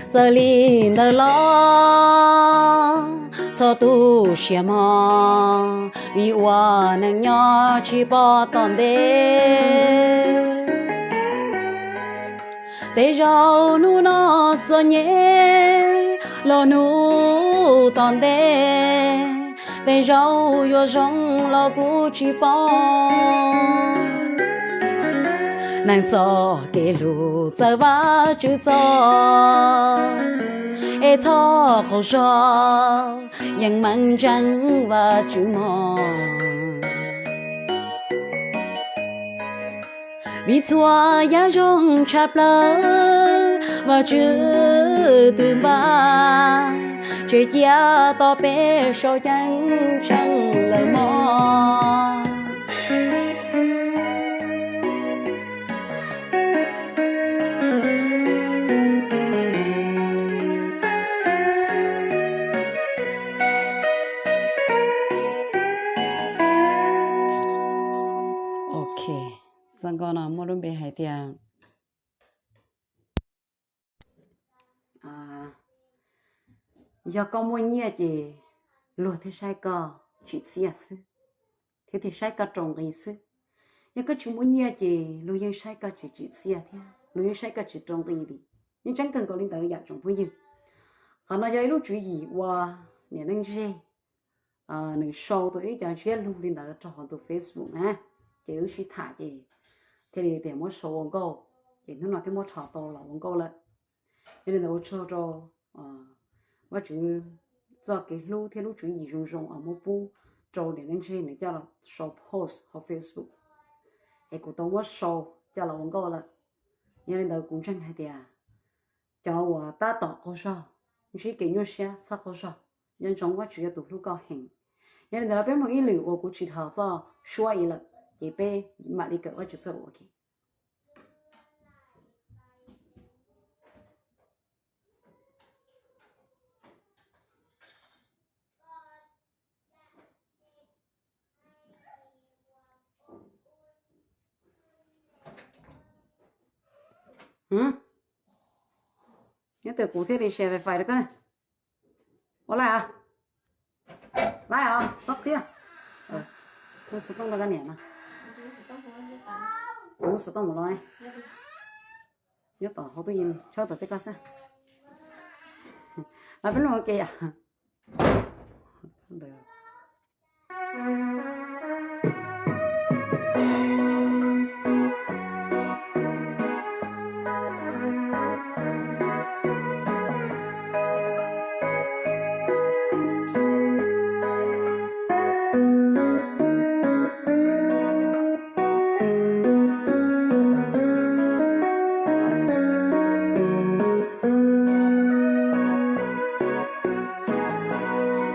Txawm li ntawd los txhob tu siab mog, vim ua neej nyob tsis pom tom ntej. Tej zaum hnub no txom nyem, los hnub tom ntej, tej zaum yuav zoo los kuj tsis paub. Neeg txoj kev hlub txawm Vajtswv txo, es txhob qaug zog, yeej meej ntseeg Vajtswv mog. Vim txhua yam zoo tshaj plaws Vajtswv twb npaj, tseg cia tos peb sau ceeb tsheej lawm mog. Ok, zaj nkauj no muaj lub npe hais tias, yog koj muaj nyiaj ces luag thiaj saib koj tsim txiaj xwb, thiab thiaj saib koj rau nqi xwb. Yog koj tsis muaj nyiaj ces luag yeej saib koj tsis tsim txiaj thiab luag yeej saib koj tsis rau nqi li. Yeej tseeb kawg nkaus li ntawd yam tsoom phooj ywg. Qhov no yog ib lub tswv yim ua niam neej ntseg nws sau tau ib co ntsiab lus li ntawd rau hauv tus Facebook na, ces wb sib tham ces thiaj li tias muab sau ua nkauj, ces hnub no thiaj muab rho tau los ua nkauj lawm. Yog li ntawd ua tsaug rau Vajtswv txoj kev hlub thiab lub tswv yim zoo zoo uas muab pub rau niam neej ntseg nws coj los sau post hauv Facebook, es kuv tau muab sau coj los ua nkauj lawm. Yog li ntawd kuv ntseeg hais tias cov uas tab tom qaug zog, ntsib kev nyuaj siab txhob qaug zog, nco ntsoov Vajtswv yog tus hlub koj heev. Yog li ntawd los peb mloog ib lwm uas kuv tsis dhos txoj suab ib lawm, ces peb mam li kawm Vajtswv txoj lus ua ke. Nyob twg kuv thiaj li share wifi rau koj. Ua laj os, laj os, txhob qhib. Kuv xov tooj rau koj niam no. Kuv xov tooj mus los ne, nyob tom hauv tub yees tshawb tom tej koj xwb. Los peb mloog ua ke yom.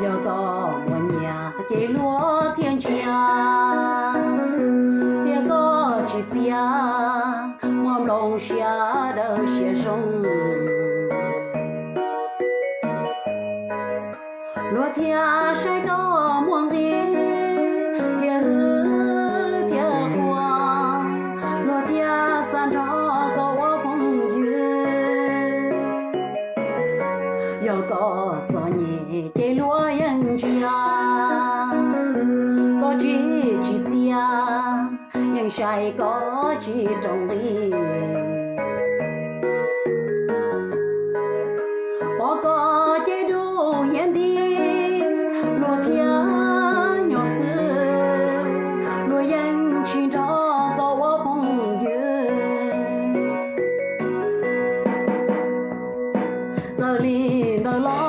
Yog koj muaj nyiaj ces luag thiaj ntsia, tiam koj tsis txiaj muaj nplooj siab dawb siab zoo. Luag thiaj saib koj muaj nqi, thiaj hwm thiaj qhuas, luag thiaj xav nrog koj ua phooj ywg. Yog koj txom nyem ces luag yeej ntsia, koj tsis tsim txiaj, yeej saib koj tsis rau nqi. Pom koj ces dub hiav nti, luag thiaj nyob xwb, luag yeej tsis nrog koj ua phooj ywg. Txawm li ntawd los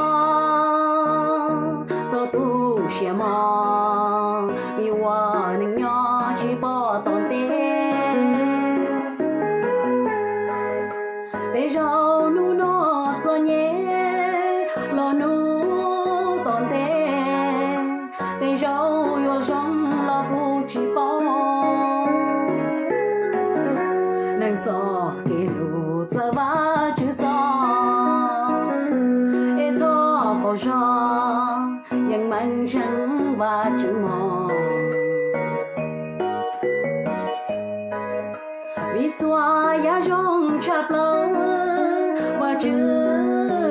txhob tu siab mog, vim ua neej nyob tsis pom tom ntej. Tej zaum hnub no txom nyem, los hnub tom ntej, tej zaum yuav zoo los kuj tsis paub. Neeg txoj kev hlub txawv Vajtswv txoj, es txhob qaug zog, yeej meej ntseeg Vajtswv mog. Vim txhua yam zoo tshaj plaws Vajtswv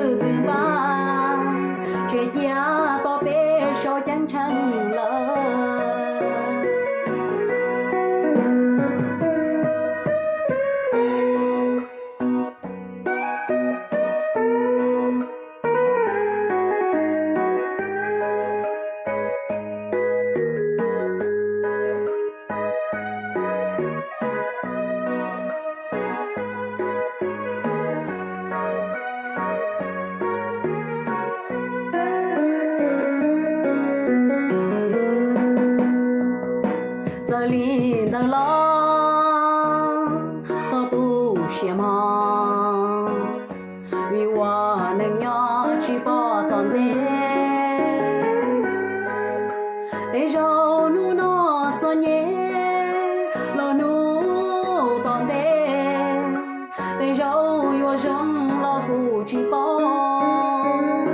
tsis paub.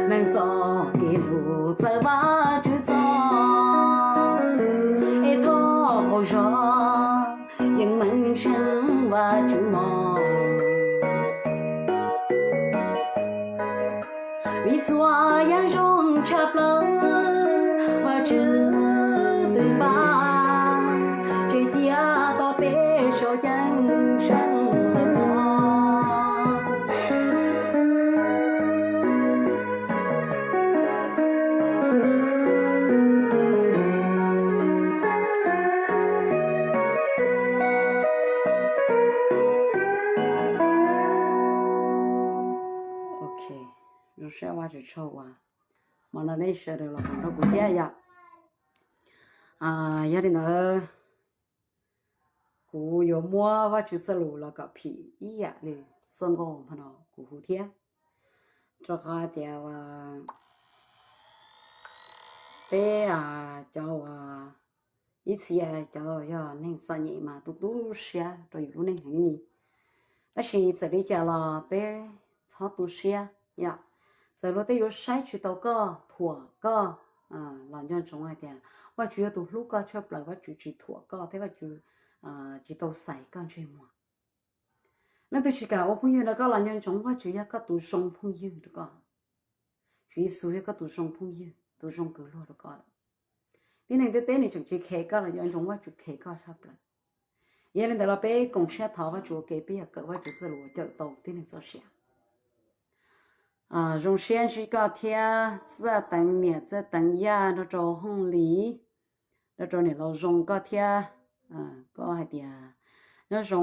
Neeg txoj kev lus txawv Vajtswv txoj, es txhob qaug zog, yeej meej ntseeg Vajtswv mog. Vim txhua yam zoo tshaj plaws Vajtswv twb npaj, ces cia tau peb sau ceeb tsheej lawm mog. Ok, zoo siab Vajtswv tsaug uas hmo no nej sawv daws los koom nrog kuv thiab yom. Yog li ntawd, kuv yuav muab Vajtswv txoj lus los kom phim ib yam li txoj nkauj hmo no kuv hu thiab, rau qhov tias peb cov uas ib txhia cov yog neeg txom nyem mas tu tu siab rau yus lub neej heev li. Tab sis txawm li cas los peb txhob tu siab yom. Txawm luag tej yuav saib tsis tau koj, thuam koj, los nco ntsoov hais tias Vajtswv yog tus hlub koj tshaj plaws, Vajtswv tsis thuam koj thiab Vajtswv tsis tau xaiv koj ntsej muag. Leej twg tsis kam ua phooj ywg nrog koj los nco ntsoov Vajtswv yog koj tus zoo phooj ywg rau koj. Tswv Yexus yog koj tus zoo phooj ywg, tus zoo kawg luag rau koj lawm. Tib neeg ntiaj teb nws tseem tsis khev koj los nco ntsoov Vajtswv khev koj tshaj plaws. Yog li ntawd los peb koom siab thov Vajtswv ua ke, peb yog kawm Vajtswv txoj lus uas cawm tau tib neeg txoj sia. Zoo siab ntsib koj thiab Txaj Teev niam Txaj Teev yaj nrog rau Hooj Lis, nrog rau niam laus Zoo koj thiab. Koj hais tias nyob zoo